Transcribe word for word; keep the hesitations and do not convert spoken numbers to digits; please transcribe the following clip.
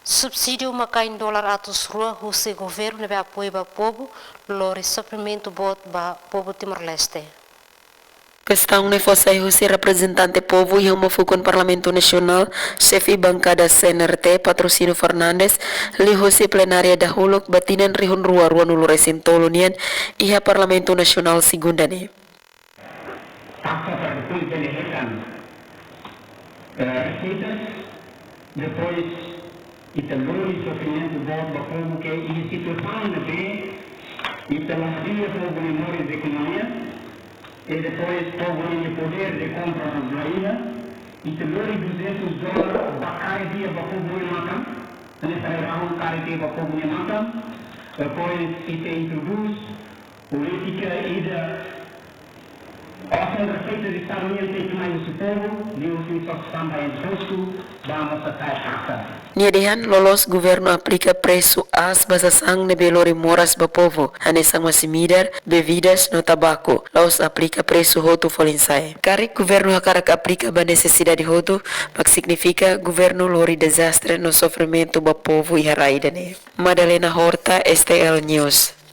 Subsídiu makain dolar atus rua husi governu ne'ebé apoiu ba povu, lori sofrimentu boot ba povu Timor-Leste. Kestaun ne'e fó sai husi reprezentante povu iha uma fukun Parlamentu Nasionál, xefe bankada C N R T, Patrocínio Fernandes, liuhusi plenária dahuluk ba tinan rihun rua rua-nulu resin tolu nian, iha Parlamentu Nasionál segunda ne'e. Taxa para depois de hetan, eh, reseitas, depois ita lori sofrimentu boot ba povu ke iha situasaun ne'ebé ita la hadi'a povu nia moris ekonomia, i depois povu nia podér de kompra la iha, ita lori duzentus dolar ba kada dia ba povu nia matan, hanesan rai-rahun kada dia ba povu nia matan, depois ita introdús polítika ida osan reseita Estadu nian tenke mai husi povu, liuhusi sasán ba impostu, ba mós taxa. Nia dehan loloos governu aplika presu aas ba sasán ne'ebé lori moras ba povu, hanesan masin-midar, bebidas no tabaku, la'ós aplika presu hotu folin sa'e. Karik governu hakarak aplika ba nesesidade hotu, mak signifika governu lori dezastre no sofrimentu ba povu iha rai ida-ne'e. Madalena Horta, S T L News.